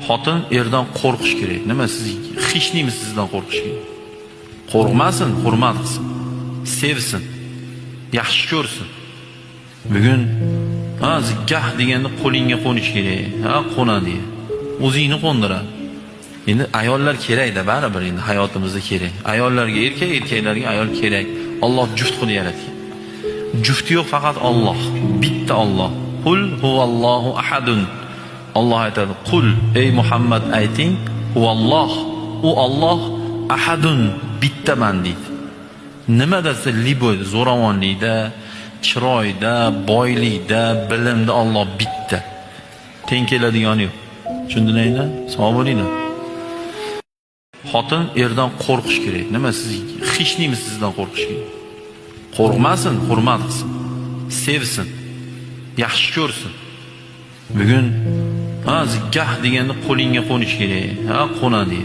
Xotin erdan qo'rqish kerak. Nima siz hech nima sizdan qo'rqish kerak. Qo'rqmasin, hurmat qilsin. Sevsin. Yaxshi ko'rsin. Bugun ha gah deganda qo'lingga qo'nish kerak. Ha qo'nadi. O'zingni qo'ndiradi. Endi ayollar kerakda baribir endi hayotimizda kerak. Ayollarga erkak, erkaklarga ayol kerak. Alloh juft qilib yaratgan. Jufti yo'q faqat Alloh, bitta Alloh. Qul huvallohu ahadun. Alloh aytadi: "Qul ey Muhammad ayting, huvalloh, u Alloh ahadun bittaman" deydi. Nima desa liboy zo'ravonlikda, chiroyda, boylikda, bilimda Alloh bitta. Teng keladigani yo'q. Tushundinglarmi? Sog' bo'linglar. Xotin erdan qo'rqish kerak. Nima siz hech nima sizdan qo'rqish kerak. Qo'rqmasin, hurmat qilsin. Sevsin. Yaxshi ko'rsin. Bugun ha gah deganda qo'lingga qo'nish kerak. Ha qo'nadi.